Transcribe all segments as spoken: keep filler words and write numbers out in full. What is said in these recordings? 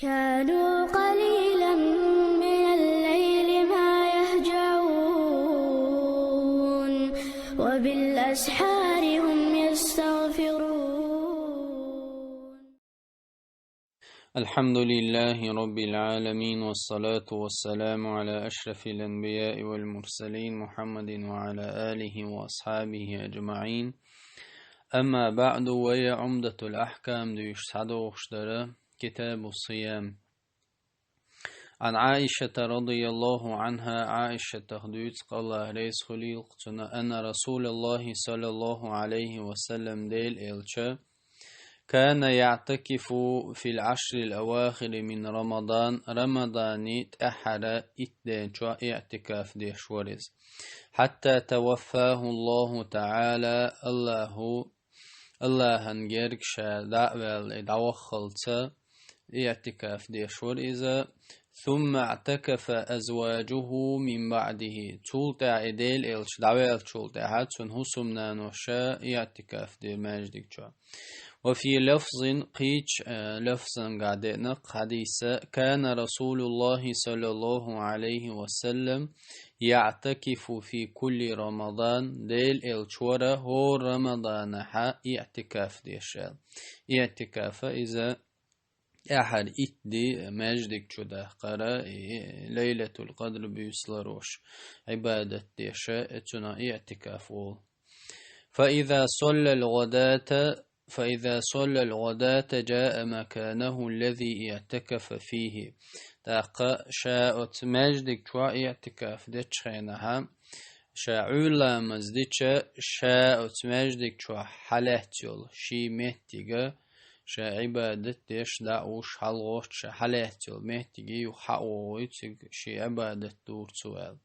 كانوا قليلا من الليل ما يهجعون، وبالأسحار هم يستغفرون. الحمد لله رب العالمين، والصلاة والسلام على أشرف الأنبياء والمرسلين، محمد وعلى آله وأصحابه أجمعين. أما بعد، وهي عمدة الأحكام дуьйцуш схьадогӀуш дара китабу ссиям. عن عائشة رضي الله عنها، Ӏаишатах дуьйцу, Аллах реза хуьлийла цунна, أن رسول الله صلى الله عليه وسلم, Делан элча, كان يعتكف في العشر الأواخر من رمضان, Рамадана тӀаьххьара итт ден чохь иӀтикаф деш вара иза. حتى توفاه الله تعالى, Аллаху, Аллахьан герга ша дӀа а ваьлла, дӀаваххалца, иӀтикаф деш вара иза. ثم اعتكف أزواجه من بعده. Цул тӀаьхьа и Делан элча дӀаваьллачул тӀаьхьа цуьнан хӀусамнаноша иӀтикаф дира маьждиг чохь. وفي لفظ, кхечу, э, лафзангахь деана хьадиса, كان رسول الله صلى الله عليه وسلم يعتكف في كل رمضان, Делан элча вара хӀора Рамаданахь иӀтикаф деш аьлла. ИӀтикаф иза тӀаьххьара итт ди маьждиг чу даккхар, и Лайлатул Къадр буьйса ларош, Ӏибадат деш, цунах иӀтикаф олу. فإذا صلى الغداة، فإذا صلى الغداة جاء مكانه الذي اعتكف فيه. ТӀаккха ша оцу маьждиг чохь иӀтикаф дечу хенахь, ша Ӏуьйра ламаз дича, ша оцу маьждиг чохь хьалаьцна йолу шен меттига, ша Ӏибадат деш, дӀа а вуш, хьалагӀоттуш, ша хьалаьцна йолу меттиге юха хьа а вогӀуьйту, цига шен Ӏибадат дора цо аьлла.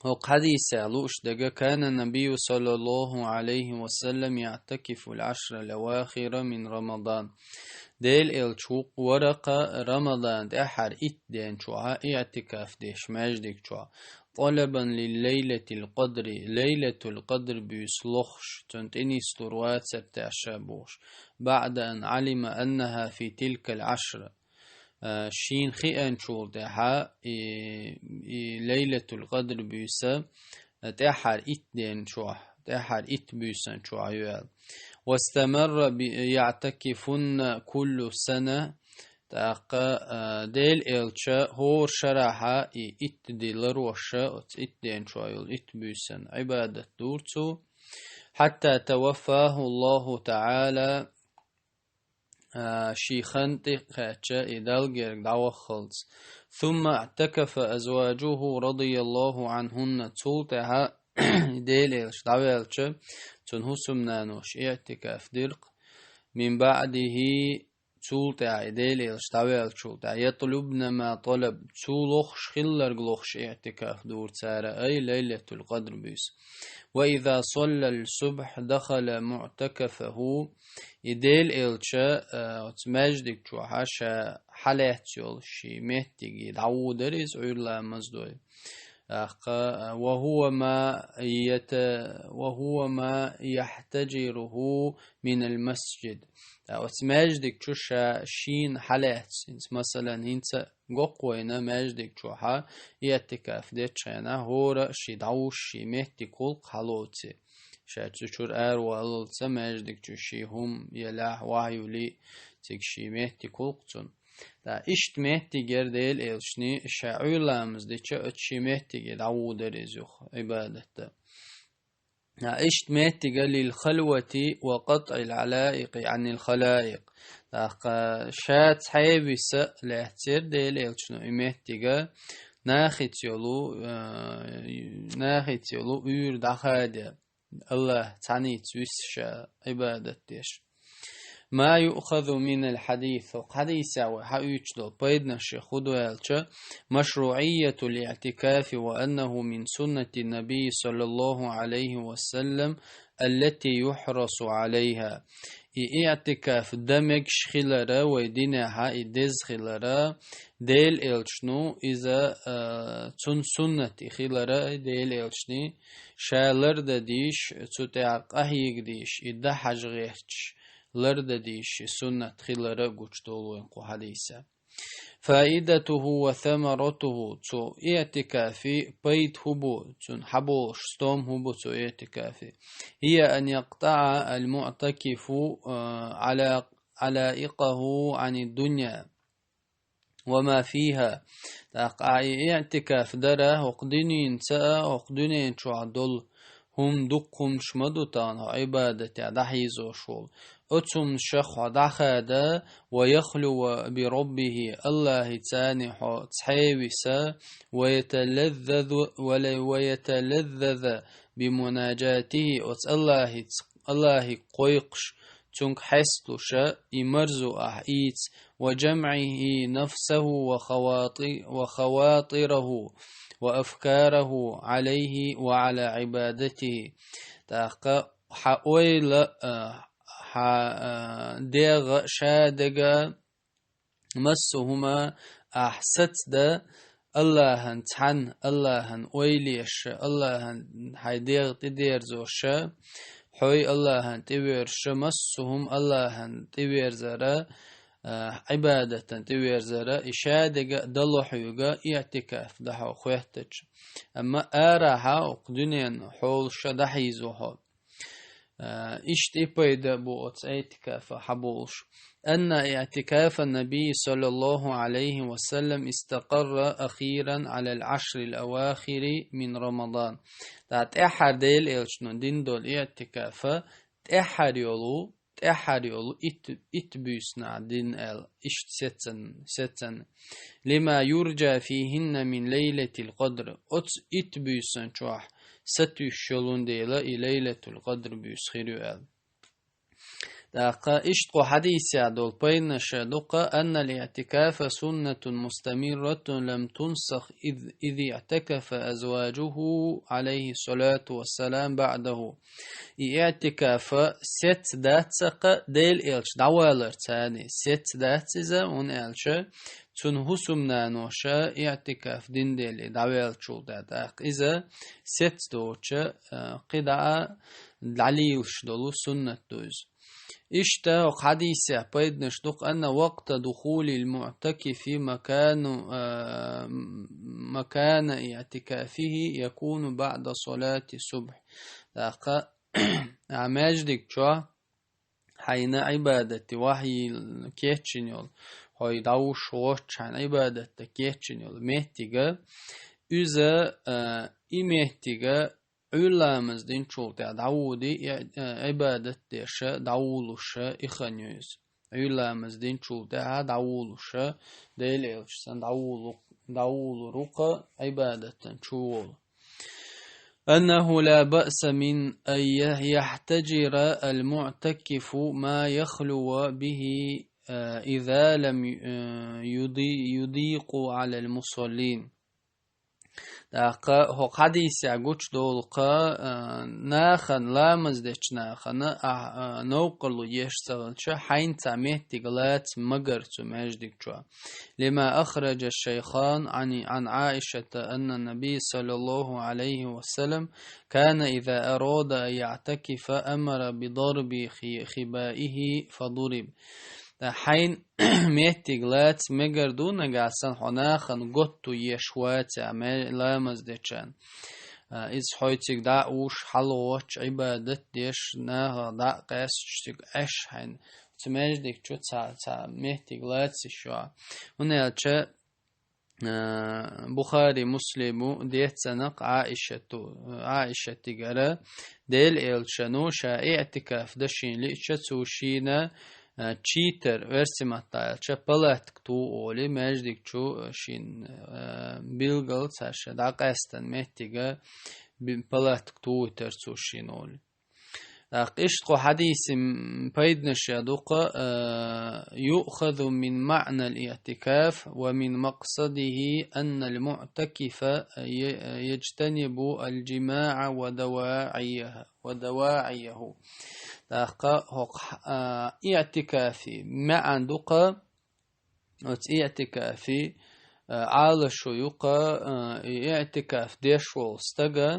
ХӀокху хьадисехь лууш дерг: كان النبي صلى الله عليه وسلم يعتكف العشر الأواخر من رمضان. Делан элча ву-, вара-кха Рамадан тӀаьххьара итт ден чохь иӀтикаф деш маьждиг чохь, طلبا لليلة القدر, Лайлатул Къадр буьйса лохуш, цунна тӀе нислур вацара ша бохуш, بعد أن علم أنها في تلك العشر. Э, шена хиъначул тӀаьхьа и, и Лайлатул Къадр буьйса, э, тӀаьххьара итт ден чохь, тӀаьххьара итт буьйсан чохь ю аьлла. واستمر ب-، يعتكفن كل سنة. ТӀаккха, э, Делан элча хӀора шарахь и итт ди ларош, оцу итт ден чохь йолу итт буьйсан Ӏибадат дора цо. حتى توفاه الله تعالى, а, шен хан тӀе кхаьчча, и Далла герга дӀаваххалц. ثم اعتكف أزواجه رضي الله عنهن, цул тӀаьхьа и Делан элча дӀаваьлча, цуьнан хӀусамнаноша иӀтикаф дира-кх, من بعده, цул тӀаьхьа и Делан элча дӀаваьллачул тӀаьхьа, يطلبن ما طلب, цо лохуш хилларг лохуш иӀтикаф дора цара, ай Лайлатул Къадр буьйса. وإذا صلى الصبح دخل معتكفه, и Делан элча, а, оцу маьждиг чохь ша хьалаьцна йолу шен меттиге дӀавуьйцура иза, Ӏуьйра ламаз дой. ТӀаккха, а, وهو ما يت-، وهو ما يحتجره من المسجد. ТӀаккха оцу маьждиг чу ша шена хьалаьцна, хӀинца, масалан, хӀинца гӀоккхавайна маьждиг чохь иӀтикаф дечу хенахь, хӀора шен дӀавуш шен меттиг хуьлу-кх хьалоций. Ша цу чуьра араваллалц маьждиг чу шен хӀума елахь, вахьа юьлий, цига шен меттиг хуьлу-кх цунна. ТӀаккха иштта меттиг яра Делан элчанан, ша Ӏуьйра ламаз дича, оцу шен меттиге дӀавуьйцура иза юха, Ӏибадат дан. ТӀаккха иштта меттиг яра للخلوة وقطع العلائق عن الخلائق. ТӀаккха ша цхьаьна виса лаьцнера Делан элчано и меттиг, нахаца йолу, а, нахаца йолу уьйр дӀахаде, Аллахь цхьаьнца виса ша Ӏибадат деш. ما يؤخذ من الحديث. ХӀокху хьадисехь вай хьаоьцуш долу пайданаш хӀун ду аьлча, مشروعية الاعتكاف وأنه من سنة النبي صلى الله عليه وسلم التي يحرص عليها. И иӀтикаф дан мегаш хилар, вай динехь и деза хилар, Делан элчано иза, а, цуьнан суннат и хилар, Делан элчано ша лардан дийш, цу тӀехь къахьега дийш, и дан хьажа гӀерташ, ларда дийши суннат хилара гучдолу вайн кху хьадийса. فائدته وثمرته, цу иътикафи пайда хӀу бу, цун хьаболуш стом хӀу бу цу иътикафи. هي أن يقطع المعتكف, а, علا-, علائقه عن الدنيا وما فيها. ТӀаккха и иътикаф дара, хӀокху дуьненца а, хӀокху дуьнен чохь долу хӀума дуккха хӀумнаш ма ду тахана хьо Ӏибадатехь дӀахьийзош волу. Оцу хӀумнашах хьо дӀахада, ويخلو بربه, Аллахьца цхьаьна хьо цхьаьна виса, ويتلذذ, ولا-, ويتلذذ بمناجاته, оцу Аллахьца, Аллахье кхойкхуш, цуьнга хьесталуша, и марзо ахь ийца, وجمعه نفسه وخواط-, وخواطره وأفكاره عليه وعلى عبادته. ТӀаккха хьан ойла, а, хьан, а, дегӀ а, шадерг а, массо а хӀума ахь сацда, Аллахьан цхьаьна, Аллахьан ойла еш, Аллахьан хьайн дегӀ тӀедерзош, хьой Аллахьан тӀеверзош, массо а хӀума Аллахьан тӀеверзара, а, Ӏибадатан тӀеверзара, и шадерг а дало хьоьга, иътикаф дан хьо хоьттича. Амма арахьа хӀокху дуьненан хьолаша дӀахьийзо хьо. А, иштта и пайда бу оцу иътикафа хьаболуш. أن اعتكاف النبي صلى الله عليه وسلم استقر أخيرا على العشر الأواخر من رمضان. ТӀаккха тӀаьххьара Делан элчано дина долу иътикафа тӀаьххьара йолу, тӀаьххьара йолу итт, итт буьйсанна дина аьлла, иштта сецна, сецна. لما يرجى فيهن من ليلة القدر. Оцу итт буьйсан чохь сатуьйсуш йолун дела и Лайлатул-Къадр буьйса хир ю аьлла. ТӀаккха иштта кху хьадийсехь долу пайданаш ду-кх: أن الاعتكاف سنة مستمرة لم تنسخ إذ، إذ اعتكف أزواجه عليه الصلاة والسلام بعده. И иътикаф сецна дац-кх Делан элча дӀаваларца цхьаьна, сецна дац иза, хӀунда аьлча цуьнан хӀусамнаноша иътикаф дина дела дӀаваьллачул тӀаьхьа. ТӀаккха иза сецна доцуш, а, кхидӀа а дӀалелаш долу суннат ду иза. Иштта хӀокху хьадийсехь пайданаш ду-кх: أن وقت دخول المعتكف مكان، а, مكان اعتكافه يكون بعد صلاة الصبح. ТӀаккха а маьждиг чохь хьайна Ӏибадате вахьйийла кечйина йолу, хьо дӀавуш воцчу хьайна Ӏибадатта кечйина йолу меттиг, иза, а, и меттиг Ӏуьйра ламаз динчул тӀаьхьа дӀавуди, и, а, Ӏибадат деш а, дӀавулуш а и хан ю иза. Ӏуьйра ламаз динчул тӀаьхьа дӀавулуш а, Делан элча санна дӀавулу-, дӀавулур ву-кх Ӏибадатан чу волу. أنه لا بأس من أن يحتجر المعتكف ما يخلو به، آه، إذا لم، آه، يضي-، يضيق على المصلين. ТӀаккха хӀокху хьадийсехь гучудолу-кх, а, нахана, ламаз дечу нахана, а, а, новкъарло еш ца хилча, хьайна цхьа меттиг лаца магар цу маьждиг чохь. لما أخرج الشيخان عن، عن عائشة أن النبي صلى الله عليه وسلم كان إذا أراد أن يعتكف أمر بضرب خ-، خبائه فضرب. Ткъа хьайна меттиг лаца мегар ду, нагахь санна хьо нахана готто еш вацахь, ме-, ламаз дечарна. А, иза хьо цига дӀа а вуш, хьалагӀоттуш, Ӏибадат деш, нахах дӀа а къаьсташ цига Ӏеш хьайна. Цу маьждиг чу цхьа, цхьа меттиг лаца йиш йоах. ХӀунда аьлча, а, Бухари, Муслиму дийцина-кх Ӏаишату, Ӏаишатигара, Делан элчано ша иътикаф дан шена лиъча, цо шена, а, читар, оьрсийн маттахь аьлча, палатка туху олий, маьждиг чу, а, шена, а, билггал цхьа ша дӀакъаьстина меттиг а, би-, палатка тухуьйтура цо шена олий. ТӀаккха иштта кху хьадийсан пайданаш а ду-кх, а, يؤخذ من معنى الاعتكاف ومن مقصده أن المعتكف ي-، يجتنب الجماع ودواعيه، ودواعيه. ТӀаккха хӀокху, а, иътикафи маьӀна ду-кх, оцу иътикафи, а, Ӏалашо ю-кх, а, и иътикаф деш волу стага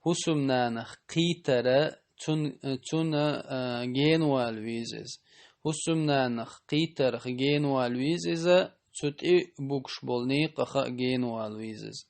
хӀусамнанах кхийтара, цун-, цунна, а, генавала веза иза. хӀусамнанах кхийтарах генавала веза иза, цу тӀе бугаш болу некъаха а генавала веза иза.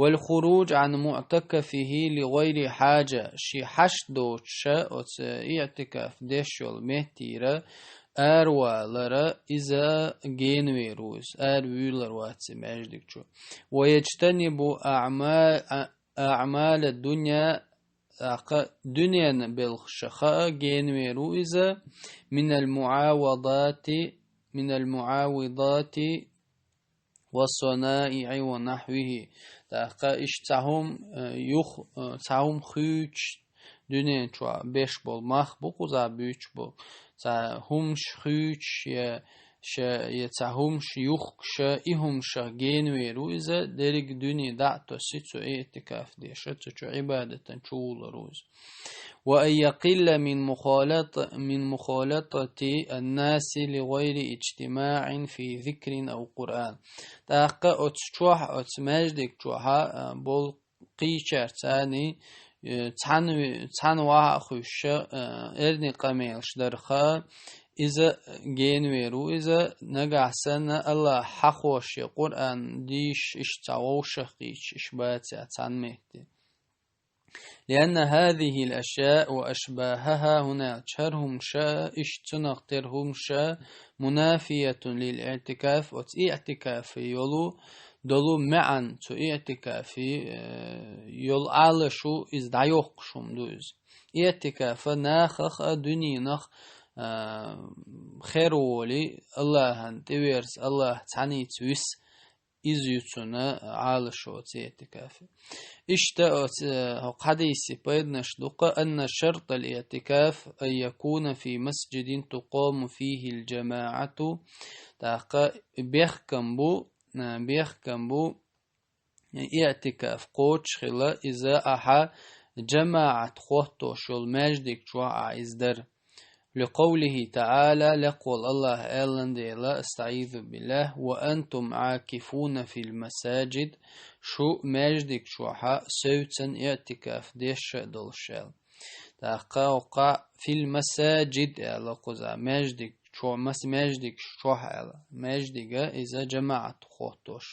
والخروج عن معتكفه لغير حاجة, шен хьашт доцуша оцу иӀтикаф деш йолу меттера аравалара иза генавер ву иза, аравуьйлур вац и маьждиг чу. ويجتنب أعمال الدنيا, тӀаккха дуьненан белхашха а генавер ву иза, من المعاوضات, من المعاوضات والصنائع ونحوه. ТӀаккха иштта цхьа хӀума, э, юха, э, цхьа хӀума хуьйцуш, дуьнен чохь беш болу мах бу кхузахь буьйцуш болу, цхьа хӀумаш хуьйцуш я ша, я цхьа хӀумаш юхкуш, и хӀумашах генавер ву иза, дерриг дуьне дӀа а тосий, цу иӀтикаф деша, цу чу Ӏибадатан чу вулур ву иза. وأن يقل من مخالط-, من مخالطة الناس لغير اجتماع في ذكر أو قرآن. ТӀаккха оцу чохь, оцу маьждиг чохь, а, болу кхечаьрца, э, цхьаьна ви-, цхьаьна ваха а хуьйшуш, э, эрна къамелаш дарха, иза генавер ву иза, нагахь санна Аллахь хьахош я Къуръан дийшуш, иштта цхьа вовшах кхийчуш, иштта бацахь цхьаьна метте. لأن هذه الأشياء وأشباهها, хӀунда аьлча хӀара хӀумаш а, иштта цунах тера хӀумаш а, منافية للاعتكاف, оцу иӀтикафе йолу, долу маьӀна, цу иӀтикафе, э, йолу Ӏалашо иза дӀайоккхуш хӀума ду иза. ИӀтикаф нахах а, дуьненах а, э, хер волий, Аллахьан тӀеверза, Аллахь цхьаьнца виса, иза ю цуьнан Ӏалашо оцу иӀтикафе. Иштта оцу, э, хӀокху хьадисе пайданаш ду-кх: أن شرط الاعتكاف أن يكون في مسجد تقام فيه الجماعة. ТӀаккха бехкам бу, э, бехкам бу, иӀтикаф кхочуш хила, иза ахьа жамаӀат хӀоттош йолу маьждиг чохь ахьа иза дара. لقوله تعالى, лекха волу Аллахь аьллан дела, أستعيذ بالله: وأنتم عاكفون في المساجد, шу маьждиг чохь а севцан иӀтикаф деш а долуш аьлла. ТӀаккха хӀокху في المساجد аьлла кхузахь, маьждиг чохь, мас-, маьждиг чохь аьлла. Маьждига иза жамаӀат хӀоттош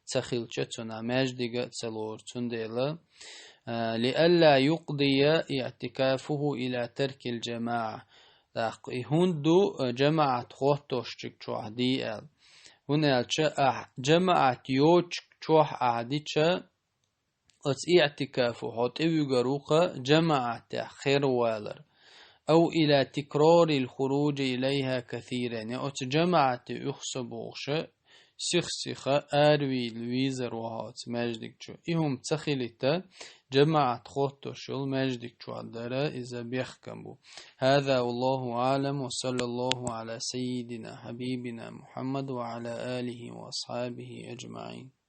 ца хилча, цунах маьждига а ца лору, цундела, а, لئلا يقضي اعتكافه إلى ترك الجماعة. ТӀаккха и хӀунда ду, а, жамаӀат хӀоттошчиг чохь дий аьлла. ХӀунда аьлча ахь жамаӀат йоцчиг чохь ахьа дича, оцу иӀтикафо хьо тӀевуьгур ву-кх жамаӀатехь хервалар. أو إلى تكرار الخروج إليها كثيرا, я оцу жамаӀате уьху со бохуш, сих-сиха аравийла везар ву хьо оцу маьждиг чу. И хӀума ца хилийта, жамаӀат хӀоттош йолу маьждиг чохь дара иза бехкам бу. هذا والله أعلم، وصلى الله على سيدنا حبيبنا محمد وعلى آله وأصحابه أجمعين.